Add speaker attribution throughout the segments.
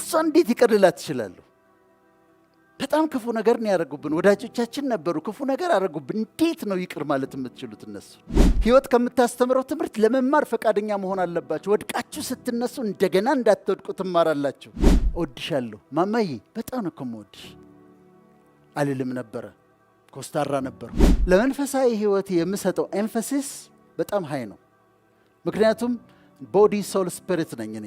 Speaker 1: እሷ እንዴት ይቅር ልላት እችላለሁ? በጣም ክፉ ነገር ነው ያደረጉብን። ወዳጆቻችን ነበሩ፣ ክፉ ነገር አደረጉብን። እንዴት ነው ይቅር ማለት የምትችሉት? እነሱ ህይወት ከምታስተምረው ትምህርት ለመማር ፈቃደኛ መሆን አለባችሁ። ወድቃችሁ ስትነሱ እንደገና እንዳትወድቁ ትማራላችሁ። እወድሻለሁ ማማዬ፣ በጣም ነው እኮ የምወድሽ አልልም ነበረ። ኮስታራ ነበርኩ። ለመንፈሳዊ ህይወት የምሰጠው emphasis በጣም high ነው። ምክንያቱም body, soul, spirit ነኝ እኔ።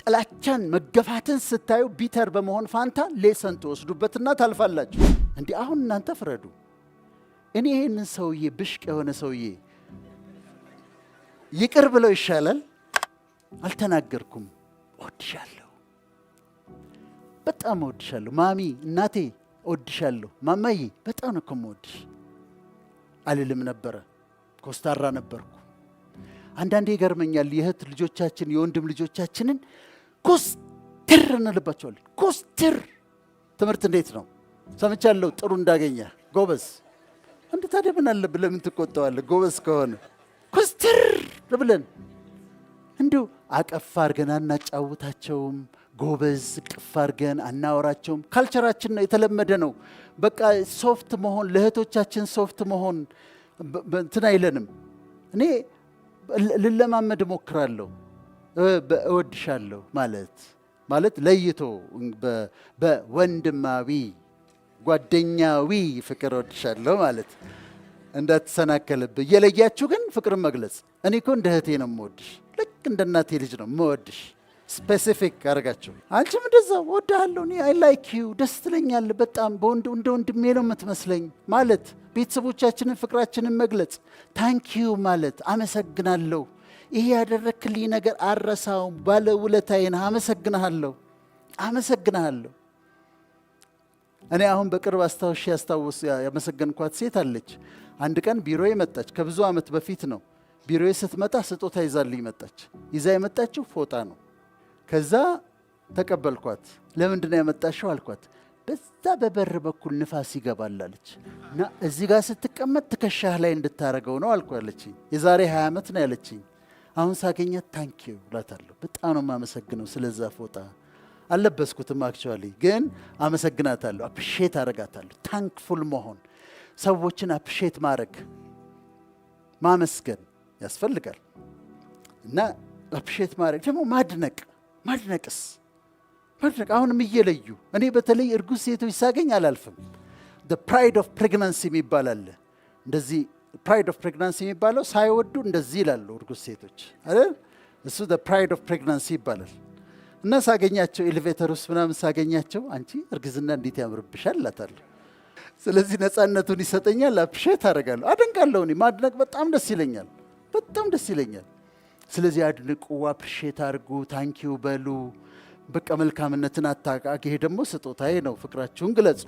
Speaker 1: ጥላቻን መገፋትን ስታዩ bitter በመሆን ፋንታ lesson ትወስዱበትና ታልፋላችሁ። እንዲህ አሁን እናንተ ፍረዱ። እኔ ይህንን ሰውዬ፣ ብሽቅ የሆነ ሰውዬ ይቅር ብለው ይሻላል። አልተናገርኩም። እወድሻለሁ፣ በጣም እወድሻለሁ ማሚ፣ እናቴ እወድሻለሁ፣ ማማዬ በጣም ነው እኮ የምወድሽ አልልም ነበረ። ኮስታራ ነበርኩ። አንዳንዴ ይገርመኛል። የእህት ልጆቻችን የወንድም ልጆቻችንን ኮስትር እንልባቸዋለን። ኮስትር። ትምህርት እንዴት ነው? ሰምቻለሁ ጥሩ እንዳገኘ፣ ጎበዝ። እንደ ታዲያ ምን አለብህ? ለምን ትቆጣዋለህ? ጎበዝ ከሆነ ኮስትር ብለን እንዲሁ አቀፍ አድርገን አናጫውታቸውም። ጎበዝ እቅፍ አድርገን አናወራቸውም። Culture ኣችን ነው፣ የተለመደ ነው። በቃ soft መሆን፣ ለእህቶቻችን soft መሆን እንትን አይለንም። እኔ ልለማመድ እሞክራለሁ። እወድሻለሁ ማለት ለይቶ በወንድማዊ ጓደኛዊ ፍቅር እወድሻለሁ ማለት እንዳትሰናከልብህ እየለያችሁ ግን ፍቅርን መግለጽ። እኔ እኮ እንደ እህቴ ነው የምወድሽ፣ ልክ እንደ እናቴ ልጅ ነው የምወድሽ። Specific አድርጋችሁ አንቺም እንደዛ እወድሃለሁ፣ እኔ I like you፣ ደስ ትለኛለህ፣ በጣም በወንድ እንደ ወንድሜ ነው የምትመስለኝ ማለት፣ ቤተሰቦቻችንን ፍቅራችንን መግለጽ፣ thank you ማለት፣ አመሰግናለሁ፣ ይሄ ያደረክልኝ ነገር አልረሳውም፣ ባለ ውለታዬ ነህ፣ አመሰግንሃለሁ፣ አመሰግንሃለሁ። እኔ አሁን በቅርብ አስታውሼ ያስታውስ ያመሰገንኳት ሴት አለች። አንድ ቀን ቢሮዬ መጣች። ከብዙ ዓመት በፊት ነው። ቢሮዬ ስትመጣ ስጦታ ይዛልኝ መጣች። ይዛ የመጣችው ፎጣ ነው። ከዛ ተቀበልኳት። ለምንድን ነው ያመጣሽው አልኳት። በዛ በበር በኩል ንፋስ ይገባል አለች እና እዚህ ጋር ስትቀመጥ ትከሻህ ላይ እንድታረገው ነው አልኩ አለችኝ። የዛሬ 20 ዓመት ነው ያለችኝ። አሁን ሳገኛት thank you እላታለሁ። በጣም ነው የማመሰግነው ስለዛ ፎጣ። አልለበስኩትም actually፣ ግን አመሰግናታለሁ። Appreciate አረጋታለሁ። Thankful መሆን፣ ሰዎችን appreciate ማድረግ፣ ማመስገን ያስፈልጋል። እና appreciate ማድረግ ደግሞ ማድነቅ፣ ማድነቅስ ማድነቅ አሁንም እየለዩ እኔ በተለይ እርጉዝ ሴቶች ሳገኝ አላልፍም። Pride of pregnancy የሚባል አለ። እንደዚህ pride of pregnancy የሚባለው ሳይወዱ እንደዚህ ይላሉ እርጉዝ ሴቶች አይደል? እሱ pride of pregnancy ይባላል። እና ሳገኛቸው elevator ውስጥ ምናምን ሳገኛቸው አንቺ እርግዝና እንዴት ያምርብሻል እላታለሁ። ስለዚህ ነፃነቱን ይሰጠኛል። Appreciate አደርጋለሁ፣ አደንቃለሁ። እኔ ማድነቅ በጣም ደስ ይለኛል፣ በጣም ደስ ይለኛል። ስለዚህ አድንቁ፣ appreciate አድርጉ፣ thank you በሉ። በቃ መልካምነትን አታቃ። ይሄ ደግሞ ስጦታዬ ነው። ፍቅራችሁን ግለጹ።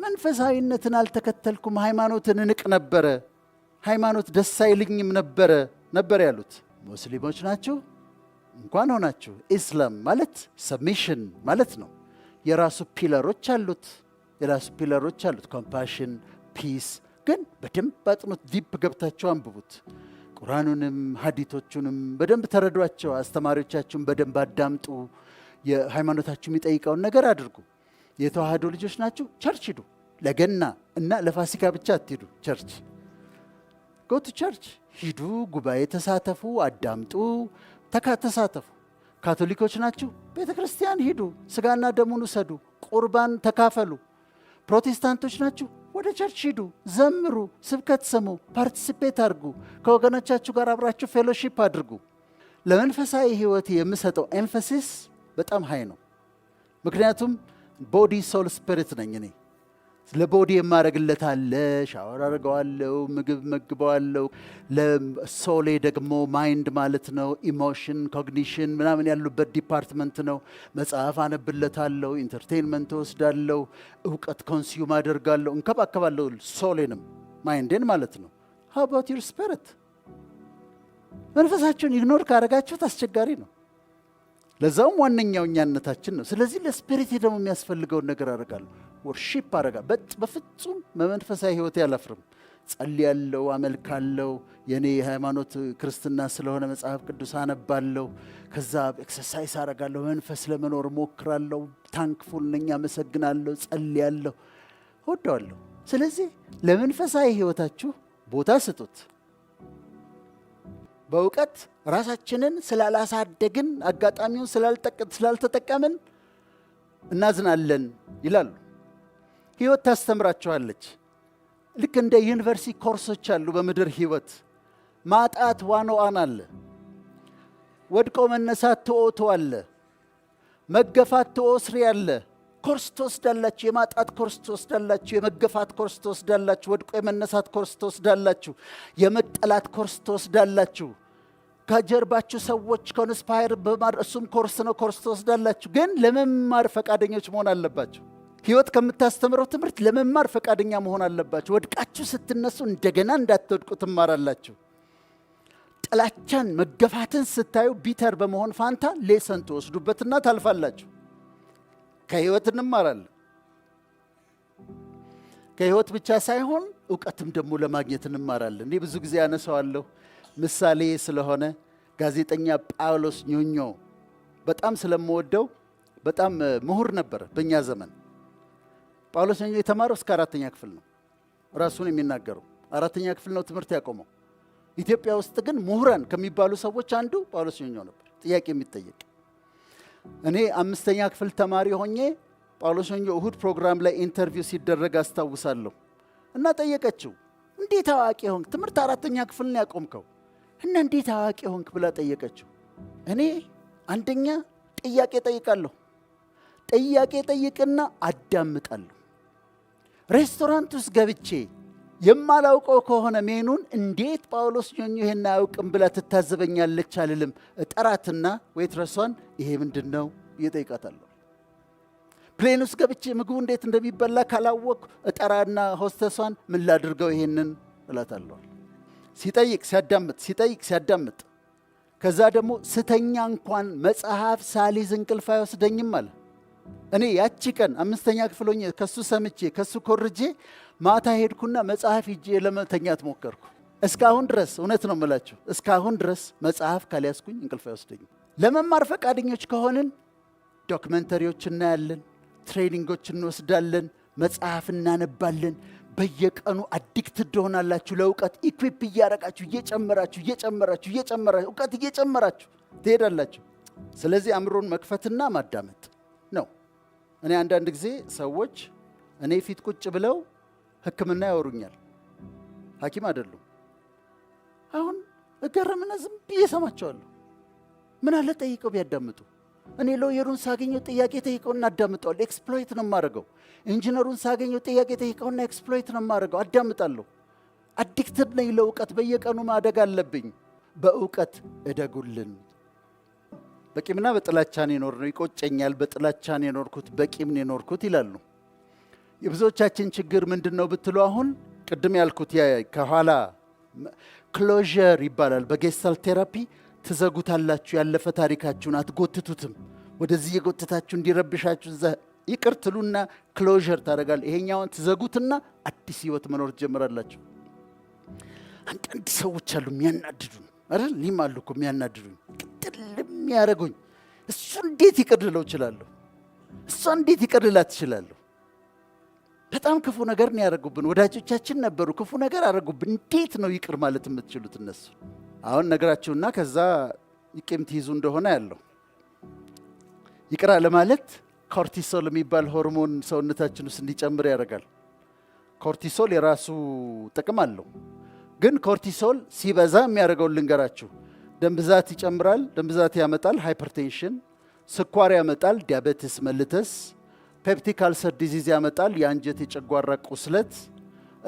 Speaker 1: መንፈሳዊነትን አልተከተልኩም፣ ሃይማኖትን እንቅ ነበረ፣ ሃይማኖት ደስ አይልኝም ነበረ ያሉት ሙስሊሞች ናችሁ እንኳን ሆናችሁ። ኢስላም ማለት submission ማለት ነው። የራሱ pillar ኦች አሉት። የራሱ pillar ኦች አሉት። Compassion፣ peace። ግን በደንብ አጥኑት፣ deep ገብታችሁ አንብቡት። ቁርአኑንም ሀዲቶቹንም በደንብ ተረዷቸው። አስተማሪዎቻችሁን በደንብ አዳምጡ። የሃይማኖታችሁ የሚጠይቀውን ነገር አድርጉ። የተዋህዶ ልጆች ናችሁ፣ church ሂዱ። ለገና እና ለፋሲካ ብቻ አትሂዱ church። Go to church ሂዱ፣ ጉባኤ ተሳተፉ፣ አዳምጡ፣ ተሳተፉ። ካቶሊኮች ናችሁ፣ ቤተ ክርስቲያን ሂዱ፣ ስጋና ደሙን ውሰዱ፣ ቁርባን ተካፈሉ። ፕሮቴስታንቶች ናችሁ፣ ወደ church ሂዱ፣ ዘምሩ፣ ስብከት ስሙ፣ participate አድርጉ፣ ከወገኖቻችሁ ጋር አብራችሁ fellowship አድርጉ። ለመንፈሳዊ ሕይወት የምሰጠው emphasis በጣም high ነው። ምክንያቱም body, soul, spirit ነኝ እኔ። ለ body የማደርግለት አለ፣ ሻወር አድርገዋለሁ፣ ምግብ መግበዋለሁ። ለ soul ኤ ደግሞ mind ማለት ነው፣ emotion, cognition ምናምን ያሉበት department ነው። መጽሐፍ አነብለታለሁ፣ entertainment እወስዳለሁ፣ እውቀት consume አደርጋለሁ፣ እንከባከባለሁ soul ኤንም mind ኤን ማለት ነው። How about your spirit? መንፈሳችሁን ignore ካደረጋችሁት አስቸጋሪ ነው። ለዛውም ዋነኛው እኛነታችን ነው። ስለዚህ ለ spirit ኤ ደግሞ የሚያስፈልገውን ነገር አደርጋለሁ። Worship አደርጋለሁ። በፍጹም በመንፈሳዊ ሕይወቴ አላፍርም። ጸልያለሁ፣ አመልካለሁ። የኔ የሃይማኖት ክርስትና ስለሆነ መጽሐፍ ቅዱስ አነባለሁ። ከዛ exercise አረጋለሁ፣ መንፈስ ለመኖር ሞክራለሁ። Thankful ነኝ፣ አመሰግናለሁ፣ ጸልያለሁ፣ እወደዋለሁ። ስለዚህ ለመንፈሳዊ ህይወታችሁ ቦታ ስጡት። በእውቀት ራሳችንን ስላላሳደግን፣ አጋጣሚውን ስላልተጠቀምን እናዝናለን ይላሉ። ህይወት ታስተምራችኋለች። ልክ እንደ ዩኒቨርሲቲ ኮርሶች አሉ በምድር ህይወት። ማጣት 101 አለ። ወድቆ መነሳት 202 አለ። መገፋት 203 አለ። ኮርስ ትወስዳላችሁ። የማጣት ኮርስ ትወስዳላችሁ። የመገፋት ኮርስ ትወስዳላችሁ። ወድቆ የመነሳት ኮርስ ትወስዳላችሁ። የመጠላት ኮርስ ትወስዳላችሁ። ከጀርባችሁ ሰዎች conspire በማድረግ እሱም ኮርስ ነው፣ ኮርስ ትወስዳላችሁ። ግን ለመማር ፈቃደኞች መሆን አለባችሁ። ህይወት ከምታስተምረው ትምህርት ለመማር ፈቃደኛ መሆን አለባችሁ። ወድቃችሁ ስትነሱ እንደገና እንዳትወድቁ ትማራላችሁ። ጥላቻን፣ መገፋትን ስታዩ bitter በመሆን ፋንታ lesson ትወስዱበትና ታልፋላችሁ። ከህይወት እንማራለን። ከህይወት ብቻ ሳይሆን እውቀትም ደግሞ ለማግኘት እንማራለን። እኔ ብዙ ጊዜ አነሳዋለሁ ምሳሌ ስለሆነ ጋዜጠኛ ጳውሎስ ኞኞ በጣም ስለምወደው፣ በጣም ምሁር ነበር በእኛ ዘመን። ጳውሎስ ኞኞ የተማረው እስከ አራተኛ ክፍል ነው። ራሱን የሚናገረው አራተኛ ክፍል ነው ትምህርት ያቆመው። ኢትዮጵያ ውስጥ ግን ምሁራን ከሚባሉ ሰዎች አንዱ ጳውሎስ ኞኞ ነበር። ጥያቄ የሚጠየቅ። እኔ አምስተኛ ክፍል ተማሪ ሆኜ ጳውሎስ ኞኞ እሁድ ፕሮግራም ላይ interview ሲደረግ አስታውሳለሁ። እና ጠየቀችው፣ እንዴት አዋቂ ሆንክ? ትምህርት አራተኛ ክፍል ነው ያቆምከው እና እንዴት አዋቂ ሆንክ ብላ ጠየቀችው። እኔ አንደኛ ጥያቄ ጠይቃለሁ። ጥያቄ ጠይቅና አዳምጣለሁ። ሬስቶራንት ውስጥ ገብቼ የማላውቀው ከሆነ ሜኑን እንዴት ጳውሎስ ኞኞ ይሄን አያውቅም ብላ ትታዘበኛለች አልልም። እጠራትና waitress ዋን ይሄ ምንድን ነው እጠይቃታለሁ። Plane ውስጥ ገብቼ ምግቡ እንዴት እንደሚበላ ካላወቅኩ እጠራና ሆስተሷን ምን ላድርገው ይሄንን እላታለሁ። ሲጠይቅ ሲያዳምጥ፣ ሲጠይቅ ሲያዳምጥ፣ ከዛ ደግሞ ስተኛ እንኳን መጽሐፍ ሳልይዝ እንቅልፍ አይወስደኝም አለ። እኔ ያቺ ቀን አምስተኛ ክፍል ሆኜ ከሱ ሰምቼ፣ ከሱ ኮርጄ ማታ ሄድኩና መጽሐፍ ይዤ ለመተኛት ሞከርኩ። እስካሁን ድረስ፣ እውነት ነው የምላችሁ፣ እስካሁን ድረስ መጽሐፍ ካልያዝኩኝ እንቅልፍ አይወስደኝም። ለመማር ፈቃደኞች ከሆንን documentary ዎች እናያለን፣ training ኦች እንወስዳለን፣ መጽሐፍ እናነባለን። በየቀኑ addicted ትሆናላችሁ ለእውቀት። Equip እያረጋችሁ፣ እየጨመራችሁ እየጨመራችሁ እየጨመራችሁ፣ እውቀት እየጨመራችሁ ትሄዳላችሁ። ስለዚህ አእምሮን መክፈትና ማዳመጥ ነው። እኔ አንዳንድ ጊዜ ሰዎች እኔ ፊት ቁጭ ብለው ሕክምና ያወሩኛል። ሐኪም አይደሉም። አሁን እገረምና ዝም ብዬ እሰማቸዋለሁ። ምን አለ ጠይቀው ቢያዳምጡ። እኔ lawyer ኡን ሳገኘው ጥያቄ ጠይቀውና አዳምጠዋለሁ። Exploit ነው የማደርገው። ኢንጂነሩን ሳገኘው ጥያቄ ጠይቀውና exploit ነው የማደርገው። አዳምጣለሁ። Addicted ነኝ ለእውቀት። በየቀኑ ማደግ አለብኝ። በእውቀት እደጉልን። በቂምና በጥላቻ ነው የኖርነው፣ ይቆጨኛል። በጥላቻ ነው የኖርኩት፣ በቂም ነው የኖርኩት ይላሉ። የብዙዎቻችን ችግር ምንድን ነው ብትሉ፣ አሁን ቅድም ያልኩት ከኋላ closure ይባላል። በ Gestalt therapy ትዘጉታላችሁ። ያለፈ ታሪካችሁን አትጎትቱትም። ወደዚህ የጎተታችሁ እንዲረብሻችሁ እዛ ይቅር ትሉና closure ታደርጋል። ይሄኛውን ትዘጉትና አዲስ ህይወት መኖር ትጀምራላችሁ። አንዳንድ ሰዎች አሉ የሚያናድዱን አይደል? እኔም አሉ እኮ የሚያናድዱኝ፣ ቅጥል የሚያደርጉኝ። እሱ እንዴት ይቅር ልለው እችላለሁ? እሷ እንዴት ይቅር ልላት እችላለሁ? በጣም ክፉ ነገር ነው ያደረጉብን። ወዳጆቻችን ነበሩ፣ ክፉ ነገር አደረጉብን። እንዴት ነው ይቅር ማለት የምትችሉት? እነሱ አሁን ነገራችሁና ከዛ ቂም ትይዙ እንደሆነ ያለው ይቅር አለማለት cortisol የሚባል ሆርሞን ሰውነታችን ውስጥ እንዲጨምር ያደርጋል። Cortisol የራሱ ጥቅም አለው። ግን cortisol ሲበዛ የሚያደርገውን ልንገራችሁ። ደም ብዛት ይጨምራል፣ ደም ብዛት ያመጣል፣ hypertension፣ ስኳር ያመጣል፣ diabetes mellitus፣ peptic ulcer disease ያመጣል፣ የአንጀት የጨጓራ ቁስለት፣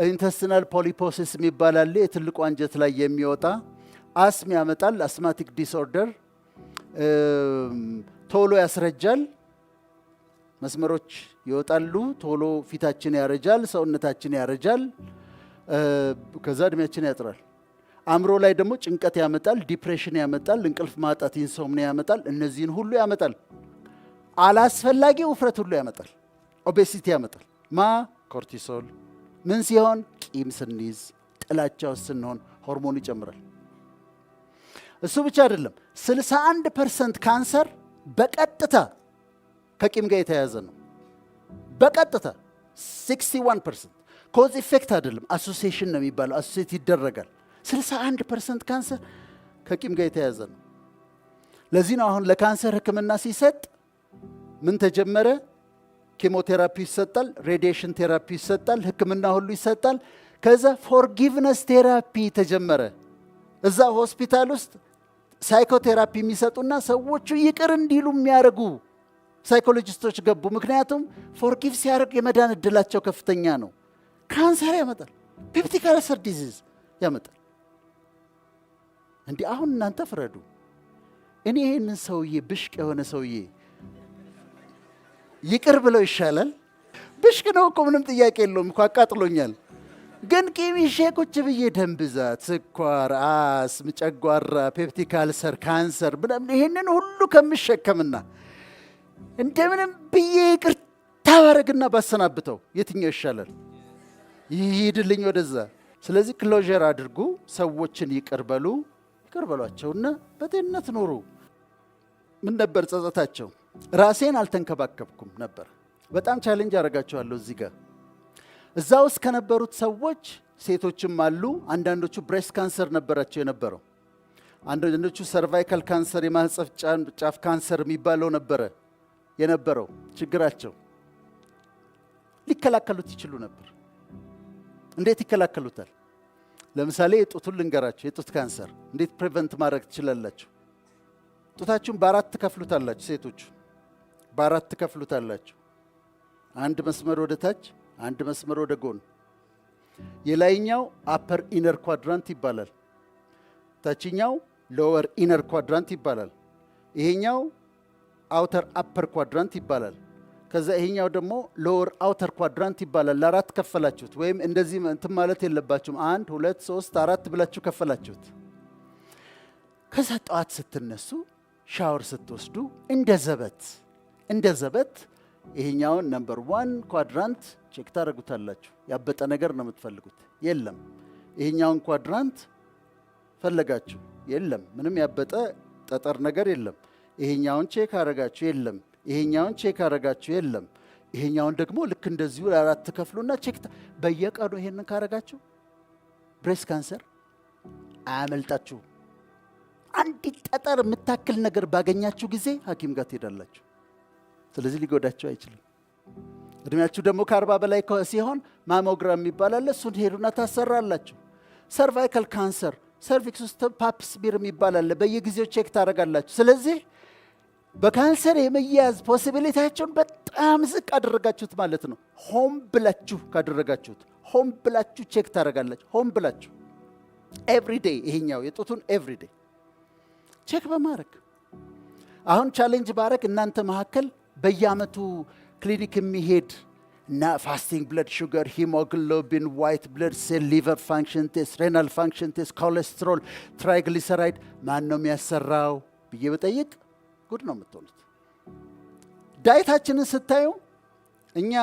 Speaker 1: intestinal polyposis የሚባል አለ፣ የትልቁ አንጀት ላይ የሚወጣ፣ አስም ያመጣል፣ asthmatic disorder፣ ቶሎ ያስረጃል፣ መስመሮች ይወጣሉ፣ ቶሎ ፊታችን ያረጃል፣ ሰውነታችን ያረጃል፣ ከዛ እድሜያችን ያጥራል። አእምሮ ላይ ደግሞ ጭንቀት ያመጣል፣ depression ያመጣል፣ እንቅልፍ ማጣት insomnia ያመጣል። እነዚህን ሁሉ ያመጣል። አላስፈላጊ ውፍረት ሁሉ ያመጣል፣ obesity ያመጣል። ማ cortisol ምን ሲሆን? ቂም ስንይዝ፣ ጥላቻ ውስጥ ስንሆን ሆርሞኑ ይጨምራል። እሱ ብቻ አይደለም፣ 61% ካንሰር በቀጥታ ከቂም ጋር የተያያዘ ነው። በቀጥታ 61% cause effect አይደለም፣ association ነው የሚባለው። Associate ይደረጋል። 61% ካንሰር ከቂም ጋር የተያያዘ ነው። ለዚህ ነው አሁን ለካንሰር ሕክምና ሲሰጥ ምን ተጀመረ? ኬሞቴራፒ ይሰጣል፣ radiation therapy ይሰጣል፣ ሕክምና ሁሉ ይሰጣል። ከዛ forgiveness therapy ተጀመረ። እዛ ሆስፒታል ውስጥ psychotherapy የሚሰጡና ሰዎቹ ይቅር እንዲሉ የሚያደርጉ ሳይኮሎጂስቶች ገቡ። ምክንያቱም forgive ሲያደርግ የመዳን እድላቸው ከፍተኛ ነው። ካንሰር ያመጣል፣ peptic ulcer disease ያመጣል። እንዲህ አሁን እናንተ ፍረዱ። እኔ ይህንን ሰውዬ፣ ብሽቅ የሆነ ሰውዬ ይቅር ብለው ይሻላል። ብሽቅ ነው እኮ፣ ምንም ጥያቄ የለውም እኮ፣ አቃጥሎኛል። ግን ቂም ይዤ ቁጭ ብዬ ደም ብዛት፣ ስኳር፣ አስም፣ ጨጓራ፣ peptic ulcer፣ ካንሰር ምናምን ይሄንን ሁሉ ከምሸከምና እንደምንም ብዬ ይቅርታ ባረግና ባሰናብተው የትኛው ይሻላል? ይሂድልኝ ወደዛ። ስለዚህ closure አድርጉ፣ ሰዎችን ይቅር በሉ፣ ይቅር በሏቸውና በጤንነት ኑሩ። ምን ነበር ጸጸታቸው? ራሴን አልተንከባከብኩም ነበር። በጣም challenge አደርጋቸዋለሁ እዚህ ጋር። እዛ ውስጥ ከነበሩት ሰዎች ሴቶችም አሉ። አንዳንዶቹ breast cancer ነበራቸው የነበረው፣ አንዳንዶቹ cervical cancer፣ የማህፀን ጫፍ ካንሰር የሚባለው ነበረ የነበረው ችግራቸው። ሊከላከሉት ይችሉ ነበር። እንዴት ይከላከሉታል? ለምሳሌ የጡቱን ልንገራችሁ። የጡት ካንሰር እንዴት prevent ማድረግ ትችላላችሁ? ጡታችሁን በአራት ትከፍሉታላችሁ። ሴቶቹ በአራት ትከፍሉታላችሁ። አንድ መስመር ወደ ታች፣ አንድ መስመር ወደ ጎን። የላይኛው upper inner quadrant ይባላል። ታችኛው lower inner quadrant ይባላል። ይሄኛው outer upper quadrant ይባላል። ከዛ ይሄኛው ደግሞ lower outer quadrant ይባላል። ለአራት ከፈላችሁት። ወይም እንደዚህ እንትን ማለት የለባችሁም። አንድ፣ ሁለት፣ ሶስት፣ አራት ብላችሁ ከፈላችሁት። ከዛ ጠዋት ስትነሱ፣ ሻወር ስትወስዱ እንደ ዘበት ይሄኛውን number one quadrant check ታደርጉታላችሁ። ያበጠ ነገር ነው የምትፈልጉት፣ የለም። ይሄኛውን quadrant ፈለጋችሁ፣ የለም። ምንም ያበጠ ጠጠር ነገር የለም። ይሄኛውን check አረጋችሁ፣ የለም። ይሄኛውን check አረጋችሁ፣ የለም። ይሄኛውን ደግሞ ልክ እንደዚሁ ለአራት ትከፍሉና check በየቀኑ ይሄንን ካረጋችሁ breast cancer አያመልጣችሁም። አንዲት ጠጠር የምታክል ነገር ባገኛችሁ ጊዜ ሐኪም ጋር ትሄዳላችሁ። ስለዚህ ሊጎዳችሁ አይችልም። እድሜያችሁ ደግሞ ከ40 በላይ ሲሆን mammogram የሚባል አለ። እሱን ሄዱና ታሰራላችሁ። Cervical cancer፣ cervix ውስጥ pap smear የሚባል አለ። በየጊዜው check ታደርጋላችሁ። ስለዚህ በካንሰር የመያዝ possibility ያችሁን በጣም ዝቅ አደረጋችሁት ማለት ነው። ሆን ብላችሁ ካደረጋችሁት፣ ሆን ብላችሁ check ታደርጋላችሁ። ሆን ብላችሁ everyday፣ ይሄኛው የጡቱን everyday check በማድረግ። አሁን challenge ባረግ እናንተ መካከል በየአመቱ ክሊኒክ የሚሄድ እና fasting blood sugar፣ hemoglobin፣ white blood cell፣ liver function test፣ renal function test፣ cholesterol፣ triglyceride ማን ነው የሚያሰራው ብዬ ብጠይቅ ጉድ ነው የምትሆኑት። Diet ኣችንን ስታዩ እኛ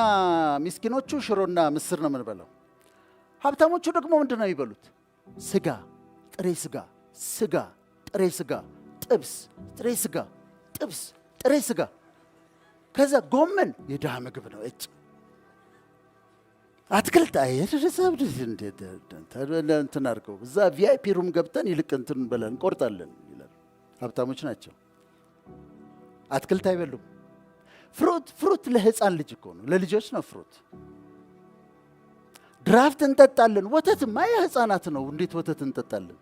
Speaker 1: ምስኪኖቹ ሽሮና ምስር ነው የምንበላው። ሀብታሞቹ ደግሞ ምንድን ነው የሚበሉት? ስጋ፣ ጥሬ ስጋ፣ ስጋ፣ ጥሬ ስጋ፣ ጥብስ፣ ጥሬ ስጋ፣ ጥብስ፣ ጥሬ ስጋ። ከዛ ጎመን የድሃ ምግብ ነው። እጭ፣ አትክልት እንትን አድርገው እዛ VIP room ገብተን ይልቅ እንትን በለን እንቆርጣለን ይላል። ሀብታሞች ናቸው። አትክልት አይበሉም። Fruit፣ fruit ለህፃን ልጅ እኮ ነው፣ ለልጆች ነው fruit። ድራፍት እንጠጣለን። ወተትማ የህፃናት ነው፣ እንዴት ወተት እንጠጣለን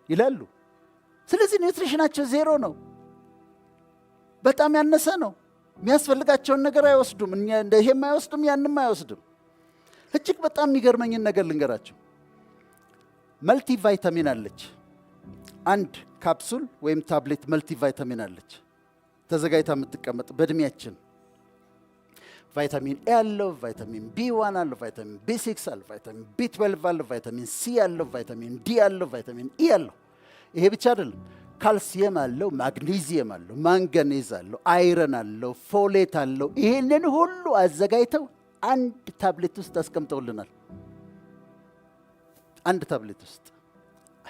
Speaker 1: ይላሉ። ስለዚህ nutrition ኣቸው ዜሮ ነው፣ በጣም ያነሰ ነው። የሚያስፈልጋቸውን ነገር አይወስዱም። ይሄም አይወስዱም፣ ያንም አይወስድም። እጅግ በጣም የሚገርመኝን ነገር ልንገራችሁ። Multivitamin አለች። አንድ ካፕሱል ወይም tablet multivitamin አለች ተዘጋጅታ የምትቀመጥ። በእድሜያችን vitamin A አለው፣ vitamin B1 አለው፣ vitamin B6 አለው፣ vitamin B12 አለው፣ vitamin C አለው፣ vitamin D አለው፣ vitamin E አለው። ይሄ ብቻ አይደለም። ካልሲየም አለው፣ ማግኒዚየም አለው፣ manganese አለው፣ iron አለው፣ folate አለው። ይሄንን ሁሉ አዘጋጅተው አንድ ታብሌት ውስጥ አስቀምጠውልናል። አንድ ታብሌት ውስጥ።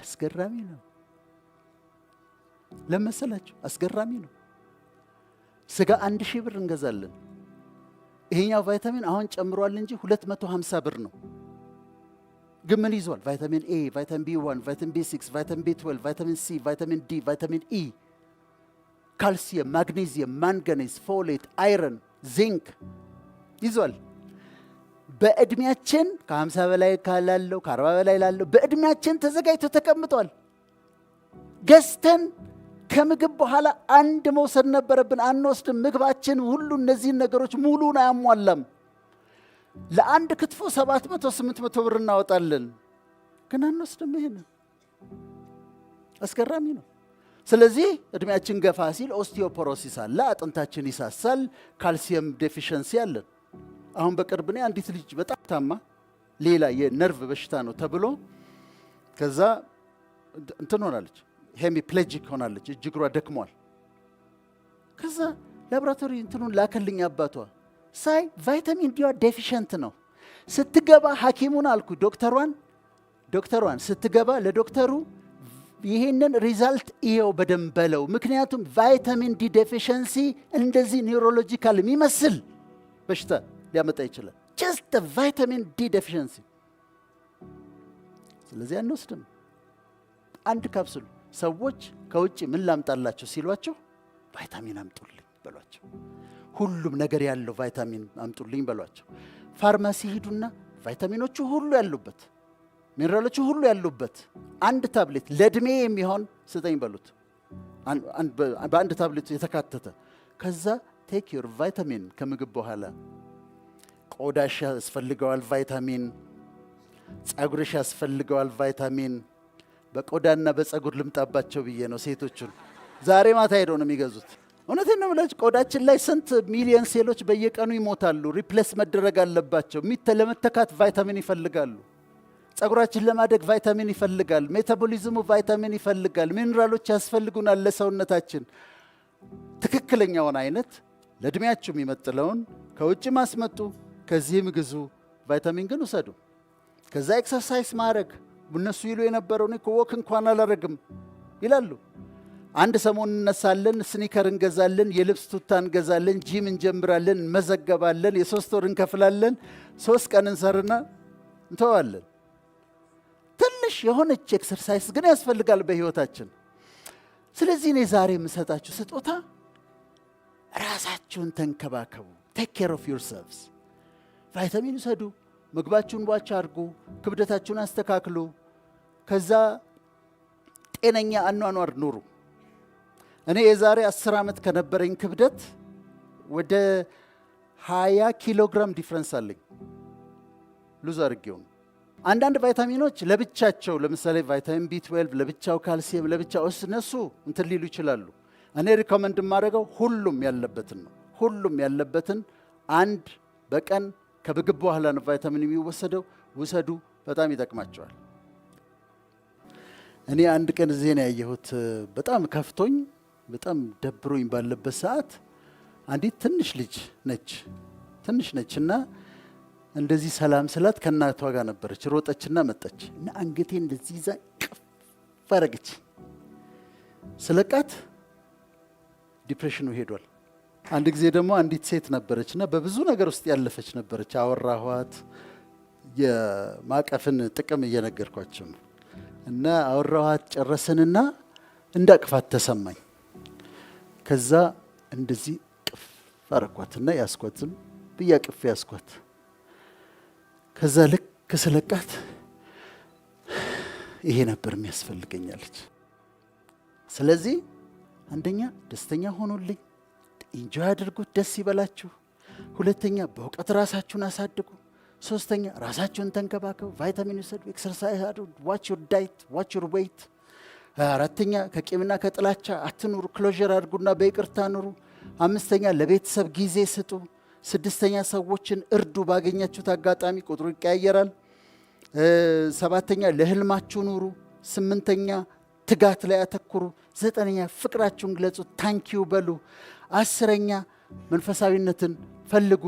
Speaker 1: አስገራሚ ነው ለመሰላችሁ፣ አስገራሚ ነው። ስጋ 1000 ብር እንገዛለን። ይሄኛው ቫይታሚን አሁን ጨምሯል እንጂ 250 ብር ነው። ግን ምን ይዟል? Vitamin A፣ vitamin B1፣ vitamin B6፣ vitamin B12፣ vitamin C፣ vitamin D፣ vitamin E፣ calcium፣ magnesium፣ manganese፣ folate፣ iron፣ zinc ይዟል። በእድሜያችን ከ50 በላይ ካላለው፣ ከ40 በላይ ላለው በእድሜያችን ተዘጋጅቶ ተቀምጧል። ገዝተን ከምግብ በኋላ አንድ መውሰድ ነበረብን፣ አንወስድም። ምግባችን ሁሉ እነዚህን ነገሮች ሙሉን አያሟላም። ለአንድ ክትፎ 700 800 ብር እናወጣለን፣ ግን አንወስድም። ይሄን አስገራሚ ነው። ስለዚህ እድሜያችን ገፋ ሲል osteoporosis አለ፣ አጥንታችን ይሳሳል፣ calcium deficiency አለን። አሁን በቅርብ እኔ አንዲት ልጅ በጣም ታማ ሌላ የነርቭ በሽታ ነው ተብሎ ከዛ እንትን ሆናለች፣ hemiplegic ሆናለች፣ እጅ እግሯ ደክሟል። ከዛ ላቦራቶሪ እንትኑን ላከልኝ አባቷ፣ ሳይ vitamin D ዋ deficient ነው። ስትገባ ሐኪሙን አልኩ፣ ዶክተሯን ስትገባ ለዶክተሩ ይሄንን result እየው በደንብ በለው። ምክንያቱም vitamin D deficiency እንደዚህ neurological የሚመስል በሽታ ሊያመጣ ይችላል። Just vitamin D deficiency። ስለዚህ አንወስድም። አንድ ካፕሱል። ሰዎች ከውጭ ምን ላምጣላቸው ሲሏቸው ቫይታሚን አምጡልኝ በሏቸው። ሁሉም ነገር ያለው ቫይታሚን አምጡልኝ በሏቸው። ፋርማሲ ሂዱና ቫይታሚኖቹ ሁሉ ያሉበት፣ ሚኔራሎቹ ሁሉ ያሉበት አንድ ታብሌት ለእድሜ የሚሆን ስጠኝ በሉት። በአንድ ታብሌት የተካተተ። ከዛ take your vitamin ከምግብ በኋላ። ቆዳሽ ያስፈልገዋል ቫይታሚን፣ ጸጉርሽ ያስፈልገዋል ቫይታሚን። በቆዳና በጸጉር ልምጣባቸው ብዬ ነው ሴቶቹን። ዛሬ ማታ ሄደው ነው የሚገዙት። እውነቴን ነው የምላችሁ። ቆዳችን ላይ ስንት ሚሊዮን ሴሎች በየቀኑ ይሞታሉ። Replace መደረግ አለባቸው። ለመተካት ቫይታሚን ይፈልጋሉ። ጸጉራችን ለማደግ ቫይታሚን ይፈልጋል። Metabolism ኡ ቫይታሚን ይፈልጋል። ሚኔራሎች ያስፈልጉናል ለሰውነታችን። ትክክለኛውን አይነት ለእድሜያችሁ የሚመጥነውን ከውጭ ማስመጡ፣ ከዚህም ግዙ። ቫይታሚን ግን ውሰዱ። ከዛ exercise ማድረግ። እነሱ ይሉ የነበረው እኔ እኮ walk እንኳን አላረግም ይላሉ። አንድ ሰሞን እንነሳለን፣ sneaker እንገዛለን፣ የልብስ ቱታ እንገዛለን፣ ጂም እንጀምራለን፣ እንመዘገባለን፣ የ3 ወር እንከፍላለን፣ 3 ቀን እንሰራና እንተዋለን። ትንሽ የሆነች exercise ግን ያስፈልጋል በህይወታችን። ስለዚህ እኔ ዛሬ የምሰጣችሁ ስጦታ ራሳችሁን ተንከባከቡ። Take care of yourselves። ቫይታሚን ውሰዱ፣ ምግባችሁን watch አድርጉ፣ ክብደታችሁን አስተካክሉ። ከዛ ጤነኛ አኗኗር ኑሩ። እኔ የዛሬ 10 ዓመት ከነበረኝ ክብደት ወደ 20 ኪሎ ግራም difference አለኝ። Lose አድርጌው ነው። አንዳንድ ቫይታሚኖች ለብቻቸው፣ ለምሳሌ vitamin B12 ለብቻው፣ ካልሲየም ለብቻው፣ እነሱ እንትን ሊሉ ይችላሉ። እኔ recommend የማደርገው ሁሉም ያለበትን ነው። ሁሉም ያለበትን አንድ በቀን ከምግብ በኋላ ነው ቫይታሚን የሚወሰደው። ውሰዱ፣ በጣም ይጠቅማችኋል። እኔ አንድ ቀን ዜና ያየሁት በጣም ከፍቶኝ በጣም ደብሮኝ ባለበት ሰዓት አንዲት ትንሽ ልጅ ነች፣ ትንሽ ነች እና እንደዚህ ሰላም ስላት ከእናቷ ጋር ነበረች። ሮጠችና መጣች እና አንገቴ እንደዚህ ይዛ እቅፍ አረገች። ስለቃት depression ኑ ሄዷል። አንድ ጊዜ ደግሞ አንዲት ሴት ነበረች እና በብዙ ነገር ውስጥ ያለፈች ነበረች። አወራኋት፣ የማቀፍን ጥቅም እየነገርኳቸው ነው። እና አወራኋት፣ ጨረስንና እንዳቅፋት ተሰማኝ። ከዛ እንደዚህ እቅፍ አረኳትና ያስኳት፣ ዝም ብዬ አቅፌ ያስኳት። ከዛ ልክ ስለቃት ይሄ ነበር የሚያስፈልገኝ አለች። ስለዚህ አንደኛ ደስተኛ ሁኑልኝ፣ enjoy አድርጉት፣ ደስ ይበላችሁ። ሁለተኛ በእውቀት ራሳችሁን አሳድጉ። ሶስተኛ ራሳችሁን ተንከባከቡ፣ ቫይታሚን ውሰዱ፣ exercise አድርጉ፣ watch your diet፣ watch your weight። አራተኛ ከቂምና ከጥላቻ አትኑሩ፣ closure አድርጉና በይቅርታ ኑሩ። አምስተኛ ለቤተሰብ ጊዜ ስጡ። ስድስተኛ ሰዎችን እርዱ ባገኛችሁት አጋጣሚ፣ ቁጥሩ ይቀያየራል። ሰባተኛ ለህልማችሁ ኑሩ። ስምንተኛ ትጋት ላይ አተኩሩ። ዘጠነኛ ፍቅራችሁን ግለጹ፣ thank you በሉ። 10ኛ መንፈሳዊነትን ፈልጉ።